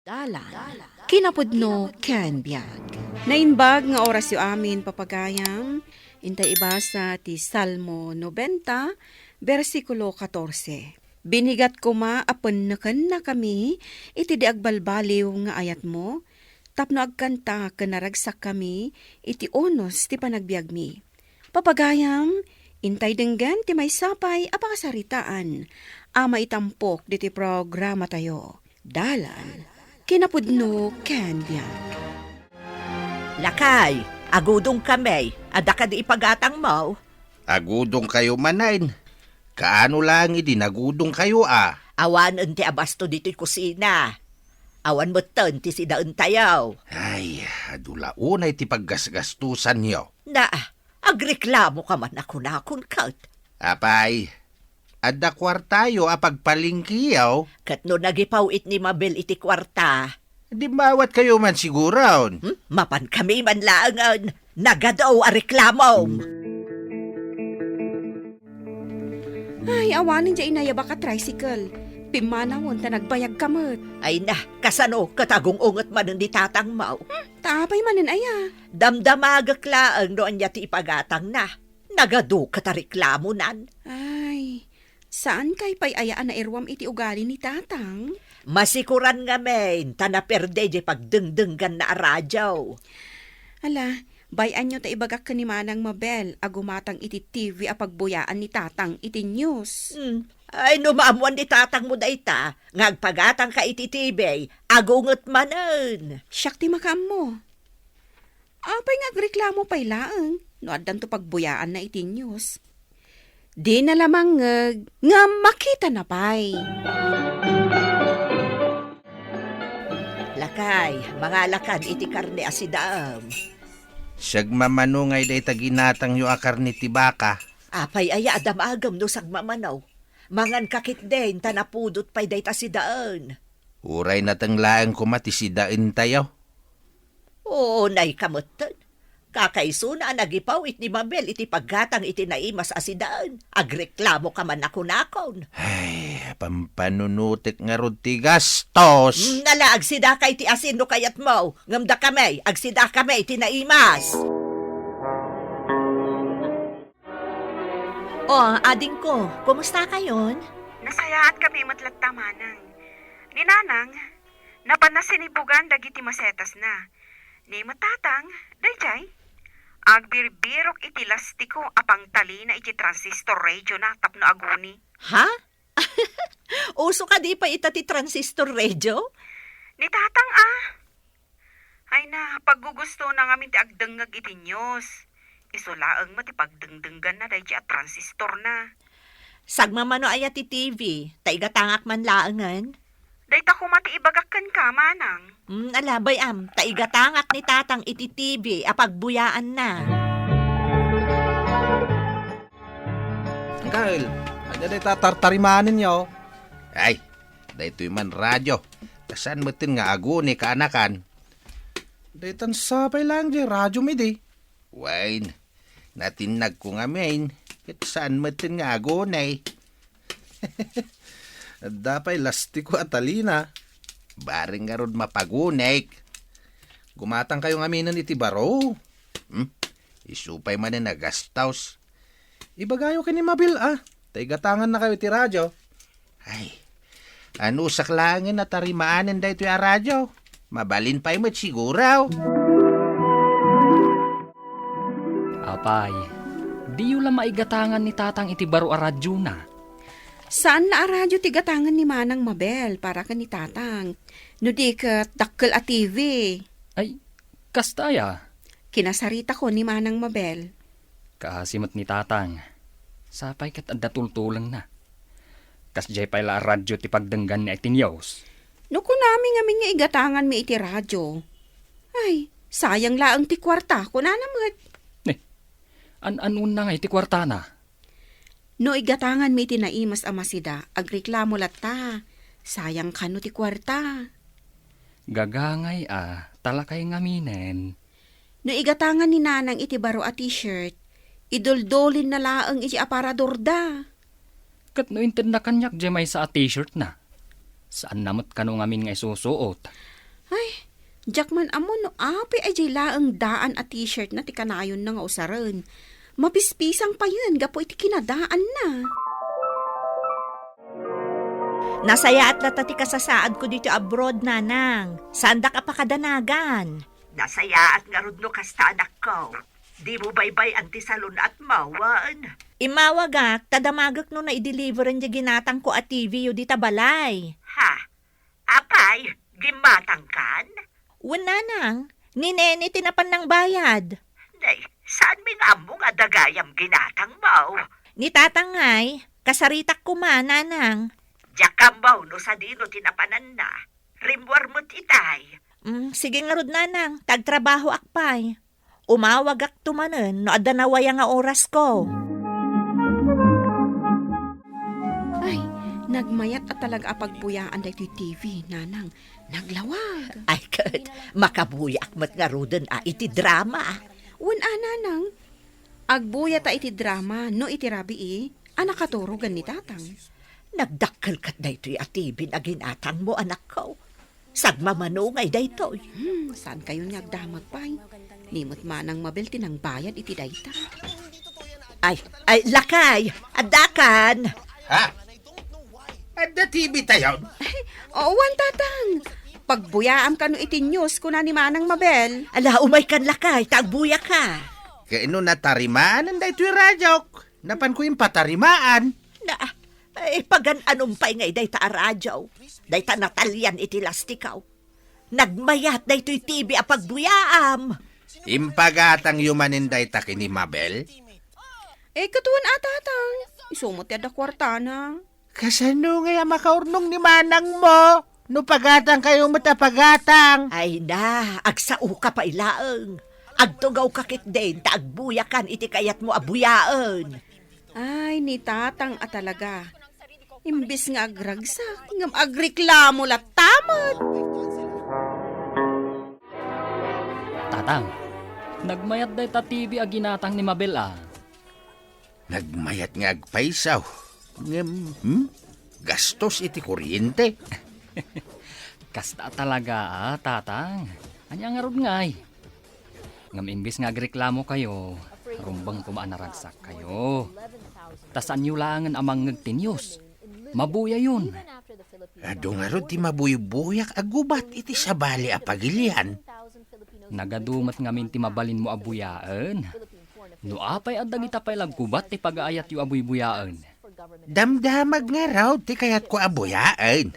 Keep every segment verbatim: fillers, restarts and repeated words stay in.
Dalan, kinapudno ken biag. Naimbag nga orasyo amin, papagayam. Intay ibasa ti Salmo nobenta, bersikulo katorse. Binigat koma a pennekennakami iti di agbalbaliw nga ayatmo, tapno agkanta ken naragsakkami iti unos ti panagbiagmi. Papagayam, intay denggen ti maysa pay a pakasaritaan a maitampok ditoy programatayo. Dalan, kinapudno ken biag. Lakay, agudongkami. Adda kadi ipagatangmo? Agudongkayo manen. Kaano laeng idi nagudongkayo a? Awanen ti abasto ditoy kusina. Awan metten ti sidaentayo. Ay, adu la unay ti paggasgastosanyo. Na, agreklamoka man a kunakon ket. Apay, adda kuartayo a pagpalengkeyo? Ket no nagipaw-it ni Mabel iti kuarta? Dimmawatkayo man siguron. Hmm? Mapankami man laengen. Nagadu a reklamom. Ay, awanen diay inayabak a tricycle. Pimmanawen ta nagbayagka met. Ay na, kasano ket agung-unget manen ni tatangmo? Hmm, ta apay manen aya? Damdamagek laeng no ania ti ipagatangna. Nagadu ket a reklamonan. Ay, saankay pay aya a nairuam iti ugali ni tatang? Masikuran ngamin ta naperde diay pagdengdengganna a radio. Ala, bay-anyo ta ibagak ken ni Manang Mabel a gumatang iti T V a pagbuyaan ni tatang iti news. Hmm. Ay, no maammuan ni tatangmo dayta, nga agpagatangka iti T V, agunget manen. Siak ti makaammo. Apay nga agreklamo pay laeng no addanto pagbuyaanna iti news? Dina la mangngeg ngem makitana pay. Lakay, mangalakan iti karne a sidaem. Sagmamano ngay dayta ginatangyo a karne ti baka. Apay aya a damagem no sagmamano? Manganka ketdin ta napudot pay dayta sidaen. Uray nateng laeng koma ti sidaentayo. Oo, nay kametten. Kakaisuna a nagipaw-it ni Mabel iti paggatang iti naimas a sidaen. Agreklamoka man a kunakon. Ay, pampanunotek ngarud ti gastos. Mm, ala, agsidaka iti asin no kayatmo. Ngem dakami, agsidakami iti naimas. O, adingko, kumusta kayon? Nasayaatkami met latta, Manang. Ni Nanang, napanna sinibugan dagiti masetasna. Ni met Tatang, daydiay. Agbirbirok iti lastiko a pangtalina iti transistor radio na tapno aguni. Ha? Uso kadi pay ita ti transistor radio? Ni Tatang, a. Ay na, paggugustona ngamin ti agdengngeg iti news. Isu laeng met ti pagdengdengganna daydiay a transistorna. Sagmamano aya ti T V, ta igatangak man laengen? Dayta koma ti ibagak kenka, Manang. Mm, ala, bay-am, ta igatangak ni Tatang iti T V a pagbuyaanna. Angkel, ania dayta tartarimanenyo? Ay, daytoy man radio. Ta saan metten nga aguni kaanakan. Daytan sapay laeng diay radiom idi. Wen, natinnagko ngamin, ket saan metten nga aguni. Adda pay lastiko a talina. Bareng ngarud mapagunik. Gumatangkayo ngaminen iti baro. Hmm? Isu pay manen a gastos. Ibagayo ken ni Mabel, a, ta igatangannakayo iti radio. Ay, anusak laengen a tarimaanen daytoy a radio. Mabalin pay met siguro. Apay, diyo la maigatangan ni Tatang iti baro a radiona? Saan la a radio ti gatangen ni Manang Mabel para ken ni Tatang. No di ket dakkel a T V. Ay, kasta aya? Kinasaritako ni Manang Mabel. Kaasi met ni Tatang. Sapay ket adda tultulengna. Kasdiay pay la a radio ti pagdengganna iti news. No kunami ngamin nga igatanganmi iti radio, ay, sayang laeng ti kuarta, kunana met. Ne, an-anonna ngay ti kuartana? No igatanganmi iti naimas a masida, agreklamo latta. Sayang kano ti kuarta. Gagangay a, ta lakay ngaminen. No igatangan ni Nanang iti baro a t-shirt, iduldulinna laeng iti aparadorda. Ket no intedna kaniak diay maysa a t-shirtna, saanna met kano ngamin nga isusuot. Ay, diak man ammo no apay a diay laeng daan a t-shirtna ti kanayonna nga usaren. Mapispisang payen gapu iti kinadaanna. Nasayaat latta ti kasasaadko ditoy abroad, Nanang. Saandak a pakadanagan. Nasayaat ngarud no kasta, anakko. Dimo baybay-an ti salun-atmo, wen? Immawagak, ta damagek no naideliveran diay ginatangko a T V-yo dita balay. Ha? Apay, gimmatangkan? Wen, Nanang, ni Nene ti napan nangbayad. Nay, saanmi nga ammo nga adda gayam ginatangmo? Ni Tatang ngay, kasaritak koma, Nanang. Diak ammo no sadino ti napananna. Rimmuar met itay. Mm, sige ngarud, Nanang, ta agtrabahoak pay. Umawagakto manen no adda nawaya nga orasko. Ay, nagmayat a talaga a pagbuyaan daytoy T V, Nanang. Naglawag. Ay, ket, makabuyaak met ngaruden a iti drama. Wen a, Nanang. Agbuya ta iti drama, no iti rabii, a nakaturogen ni Tatang. Nagdakkel ket daytoy a T V a ginatangmo, anakko. Sagmamano ngay daytoy. Hmm, saankayon nga agdamag pay? Ni met Manang Mabel ti nangbayad iti dayta. Ay, ay, lakay! Addakan! Ha? Adda T V tayon? Wen, Tatang. Pagbuyaam kano iti news, kuna ni Manang Mabel. Ala, umaykan, lakay, ta agbuyaka. Kayno natarimaan daytoy radiok. Napanko impatarimaan. Na, eh, pagan-anom pay ngay dayta a radio? Dayta natalian iti lastikaw. Nagmayat daytoy T V a pagbuyaam. Impagatangyo manen dayta ken ni Mabel? Eh, ket wen a, Tatang. Isu met ti adda kuartana. Kasano ngay a makaurnong ni manangmo? No pagatangkayo met a pagatang. Ay na, agsaoka pay laeng. Agtugawka ketdin ta agbuyakan iti kayatmo a buyaen. Ay, ni Tatang a talaga. Imbes nga agragsak, ngem agreklamo latta met. Tatang, nagmayat dayta T V a ginatang ni Mabel a. Nagmayat nga agpayso. Ngem, hmm? Gastos iti kuryente. Kasta talaga, a, Tatang. Ania ngarud ngay? Ngem imbes nga agreklamokayo, rumbeng koma a naragsakkayo. Ta saanyo laengen a mangngeg ti news. Mabuyayon. Adu ngarud ti mabuybuyak a gubat iti sabali a pagilian. Nagadu met ngamin ti mabalinmo a buyaen. No apay a dagita pay la gubat ti pagaayatyo a buybuyaen? Damdamag ngarud ti kayatko a buyaen.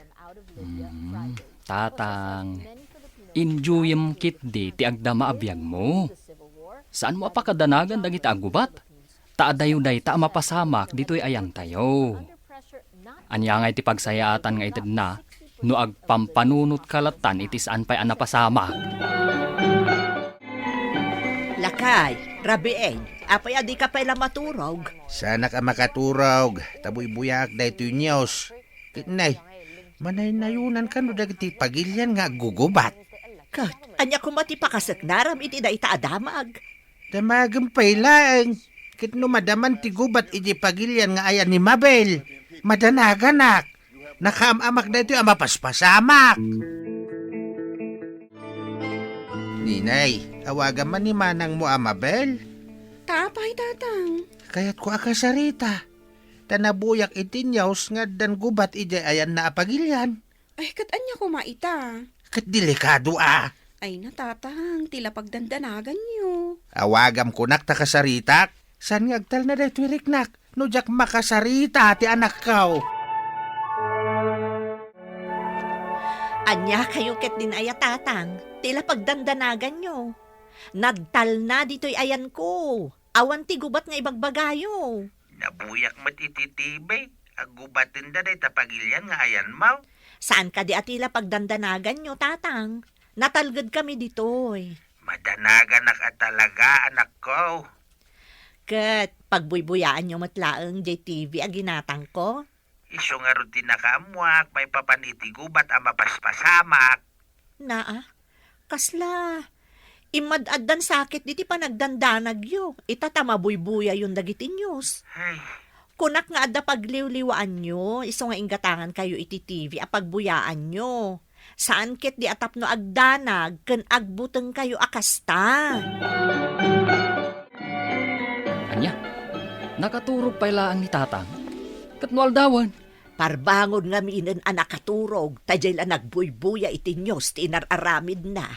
Hmm, Tatang, enjoyem ketdi ti agdama a biagmo. Saanmo a pakadanagan dagita a gubat? Ta adayo dayta a mapasamak ditoy ayantayo. Ania ngay ti pagsayaatan nga itedna no agpampanunotka lattan iti saan pay a napasamak? Lakay, rabii, apay a dika pay la maturog? Saanak a makaturog, ta buybuyaak daytoy news. Ket nay, manaynayonan kano dagiti pagilian nga aggugubat. Ket, ania koma ti pakaseknaram iti dayta a damag? Damagem pay laeng, ket no madaman ti gubat iti pagilian nga ayan ni Mabel, madanaganak. Nakaam-amak daytoy a mapaspasamak. Ninay, awagam man ni manangmo a Mabel. Ta apay, Tatang? Kayatko a kasarita. Ta nabuyak iti news nga addan gubat idiay ayanna a pagilian. Ay, ket ania koma ita? Ket delikado a. Ay, na, Tatang, ti la pagdandanaganyo. Awagam kunak ta kasaritak. Saan nga agtalna daytoy riknak no diak makasarita ti anakko? Ania kayo ketdin aya, Tatang? Ti la pagdandanaganyo. Nagtalna ditoy ayanko. Awan ti gubat nga ibagbagayo. Nabuyak met iti T V, aggubatenda dayta pagilian nga ayanmo. Saan kadi a ti la pagdandanaganyo, Tatang? Natalged kami ditoy. Madanaganak a talaga, anakko. Ket pagbuybuyaanyo met laeng diay T V a ginatangko? Isu ngarud ti nakaammuak maipapan iti gubat a mapaspasamak. Naa, kasla immad-addan sakit diti panagdandanagyo, ita ta mabuybuyayon dagiti news. Ay. Kunak nga adda pagliwliwaanyo, isu nga inggatangankayo iti T V a pagbuyaanyo. Saan ketdi a tapno agdanag ken agbutengkayo a kasta. Ania? Nakaturog pay laeng ni Tatang? Ket no aldawen? Parbangon ngaminen a nakaturog, ta diay la nagbuybuya iti news ti inar-aramidna.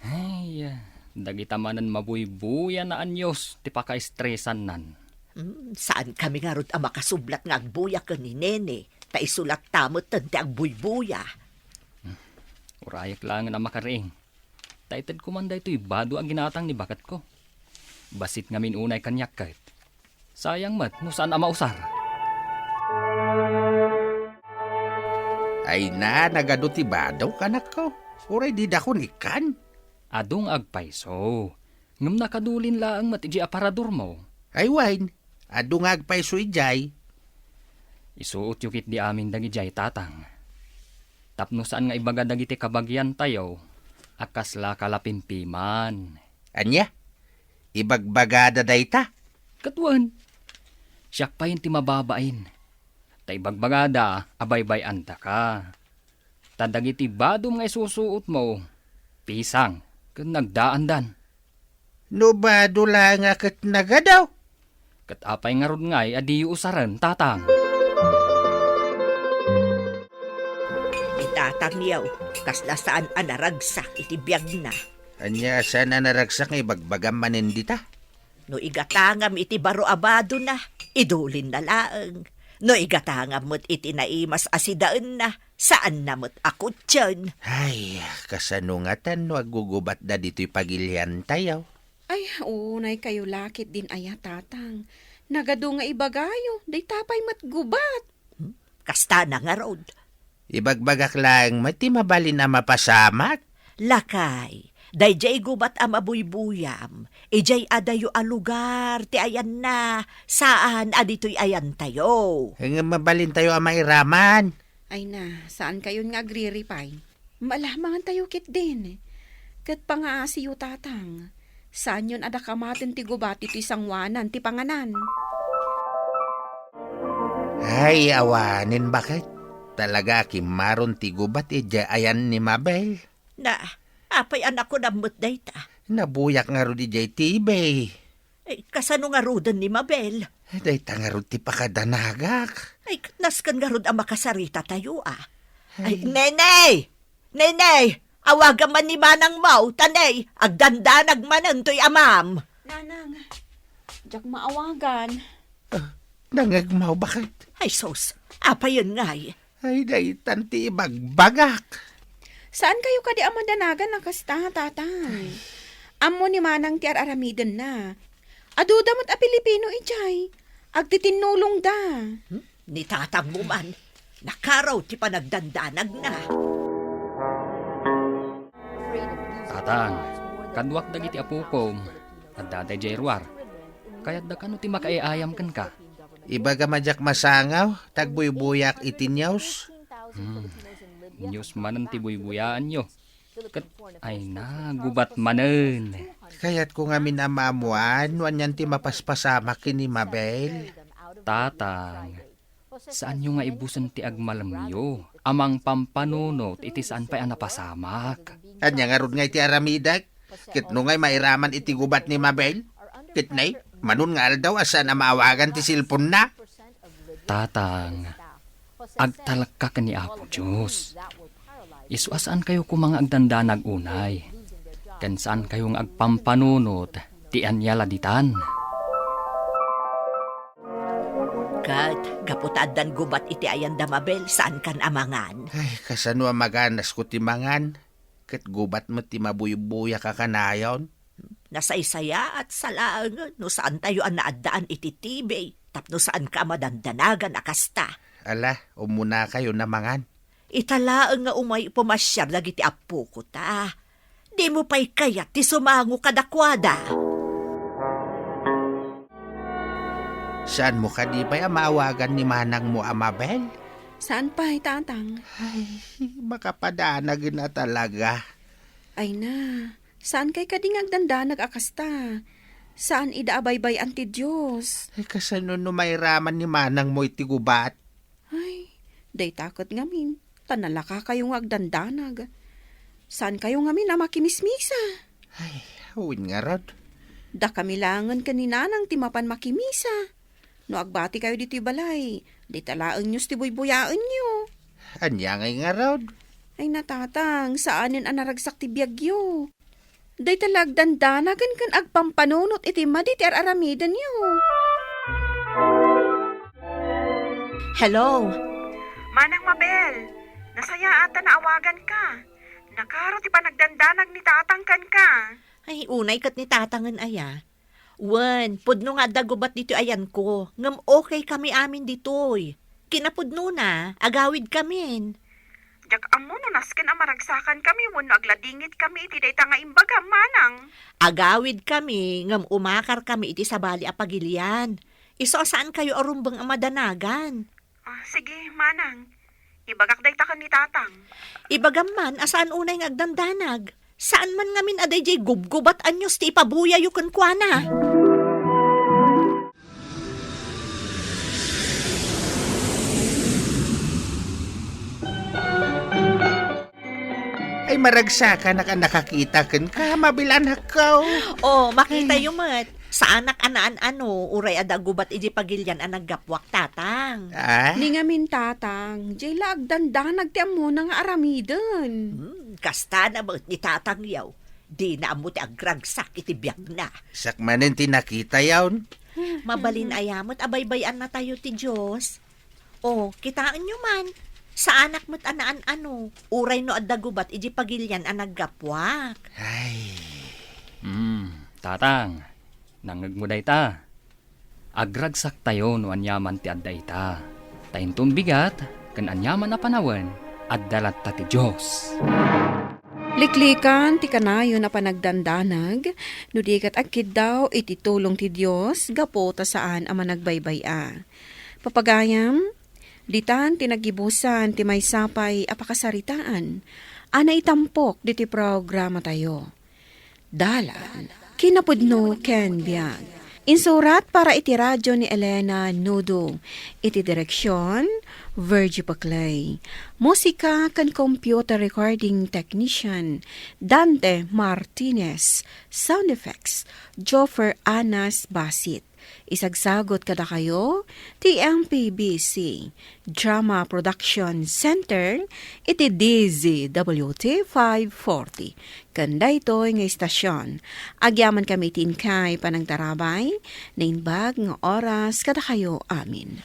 Ay, dagita manen mabuybuya na a news ti pakaestresannan. Hmm, saan kami ngarud a makasublat nga agbuya ken ni Nene, ta isu latta metten ti agbuybuya. Hmm, urayek laengen a makariing. Ta itedko man daytoy bado a ginatang ni baketko. Bassit ngamin unay kaniak ket. Sayang met no saan a mausar. Ay na, nagadu ti bado, kanakko. Uray didakon ikkan. Adu nga agpayso. Ngem nakadulin laeng met idiay aparadormo. Ay wen, adu nga agpayso idiay. Isuotyo ketdi amin dagidiay, Tatang. Tapno saan nga ibaga dagiti kabagiantayo a kasla kalapimpiman. Ania? Ibagbagada dayta? Ket wen, siak payen ti mababain. Ta ibagbagada a baybay-andaka. Ta dagiti badom nga isusuotmo, pisang ken nagdaandan. No bado la nga ket nagadu. Ket apay ngarud ngay a diyo usaren, Tatang? Ni Tatangyo, kasla saan a naragsak iti biagna. Ania a saan a naragsak nga ibagbagam manen dita? No igatangam iti baro a badona, idulinna laeng. No igatangam met iti naimas a sidaenna, saanna met a kutien. Ay, kasano ngatan no aggugubatda ditoy pagiliantayo? Ay, unay kayo lakit din aya, Tatang. Nagadu nga ibagayo, dayta pay met gubat. Hmm? Kastana ngarud. Ibagbagak laeng met ti mabalin a mapasamak. Lakay, daydiay gubat a mabuybuyam, idiay adayo a lugar ti ayanna, saan a ditoy ayantayo. Ngem mabalintayo a mairaman. Ay na, saan kayon nga agriripay? Maalamangan tayo ketdin. Ket pangaasiyo, Tatang. Saanyon a dakamaten ti gubat iti sangoanan ti panganan. Ay, awanen, baket. Talaga a kimmaron ti gubat idiay ayan ni Mabel. Na, apay a nakunam met dayta? Nabuyak ngarud idiay T V. Ay, kasano ngaruden ni Mabel? Dayta ngarud ti pakadanagak. Ay, nasken ngarud a makasarita tayo, a. Ay, ay. Nene! Nene! Awagam man ni manangmo, ta ne, agdandanag manen toy amam. Nanang, diak maawagan. Ah, nangngegmo, baket? Ay, sus, apayen ngay? Ay, daytan ti ibagbagak. Saan kayo kadi a madanagan a kasta, Tatang? Ay. Ammo ni Manang ti ar-aramidenna. Aduda met a Pilipino idiay. Agtitinnulongda. Hmm? Ni tatangmo man, nakaraw ti panagdandanagna. Tatang, kaduak dagiti apukom. Adda daydiay ruar. Kayatda kano ti makaay-ayam kenka? Ibagam a diak masangaw, ta agbuybuyak iti news. Hmm. News manen ti buybuyaanyo. Ket, ay na, gubat manen. Kayatko ngamin a maammoan no anian ti mapaspasamak ken ni Mabel. Tatang, saanyo nga ibusen ti agmalemyo a mangpampanunot iti saan pay a napasamak. Ania ngarud nga iti aramidek? Ket no ngay mairaman iti gubat ni Mabel? Ket nay, manon nga aldaw a saan a maawagan ti cellphone-na? Tatang, agtalekka ken ni Apo Dios. Isu a saankayo koma nga agdandanag unay, ken saankayo nga agpampanunot ti ania la ditan. Ket, gapu ta addan gubat iti ayan da Mabel, saankan a mangan. Ay, kasano a maganasko ti mangan? Ket gubat met ti mabuybuyak a kanayon. Nasaysayaat sa laengen no saantayo a naaddaan iti T V tapno saanka a madandanagan a kasta. Ala, umunakayon a mangan. Ita laeng nga umay pumasiar dagiti appoko ta. Dimo pay kayat ti sumango kadakuada. Saanmo kadi pay a maawagan ni manangmo a Mabel? Saan pay, Tatang? Ay, makapadanagen a talaga. Ay na, saankay kadi nga agdandanag a kasta? Saan ida a baybay-an ti Dios? Ay, kasano no mairaman ni manangmo iti gubat? Ay, dayta ket ngamin. Ta nalakakayo nga agdandanag. Saankayo ngamin a makimismisa. Ay, wen ngarud. Dakami laengen ken ni Nanang ti mapan makimisa. No agbatikayo ditoy balay, dayta laeng news ti buybuyaenyo. Ania ngay ngarud? Ay, Tatang, saanen a naragsak ti biagyo. Dayta la agdandanagen ken agpampanunot iti madi ti ar-aramidenyo. Hello? Manang Mabel, nasayaat ta naawaganka. Nakaro ti panagdandanag ni Tatang kenka. Ay, unay ket ni Tatangen aya. Wen, pudno nga adda gubat ditoy ayanko, ngem okay kami amin ditoy. Kinapudnona, agawidkamin. Diak ammo no nasken a maragsakankami wenno agladingitkami iti dayta nga imbagam, Manang. Agawidkami, ngem umakarkami iti sabali a pagilian. Isu a saankayo a rumbeng a madanagan. Ah, sige, Manang. Ibagak dayta ken ni Tatang. Ibagam man a saan unay nga agdandanag. Saan man ngamin a daydiay gubgubat a news ti ipabuyayo kenkuana. Ay, maragsakanak a nakakita kenka, Mabel, anakko. Oh, makitayo met. Saanak a naan-ano, uray adda gubat iti pagilian a naggapuak, Tatang. Ah? Ni ngamin, Tatang, diay la agdandanag ti ammona nga aramiden. Hmm, kasta na met ni Tatang yaw. Dina ammo ti agragsak iti biagna. Sakmanen ti nakita yawn. Mabalin aya met a baybay-annatayo ti Dios. Oh, kitaenyo man, saanak met a naan-ano, uray no adda gubat iti pagilian a naggapuak. Ay. Hmm, Tatang, nangngegmo dayta. Agragsaktayo no aniaman ti adda ita. Ta inton bigat, ken aniaman a panawen, adda latta ti Dios. Liklikan ti kanayon a panagdandanag, no di ket agkiddaw iti tulong ti Dios gapu ta saan a managbaybay-a. Papagayam, ditan ti naggibusan ti maysa pay a pakasaritaan a naitampok diti programatayo. Dalan, kinapudno ken biag. Insurat para iti radyo ni Elena Nudo. Iti direksion, Virgie Paclay. Musika ken computer recording technician, Dante Martinez. Sound effects, Joffer Anas Basit. Isagsagut kadakayo ti M P B C Drama Production Center iti D Z W T five forty. Ken daytoy nga istasyon, agyamankami iti inkay panangtarabay, naimbag nga oras kadakayo amin.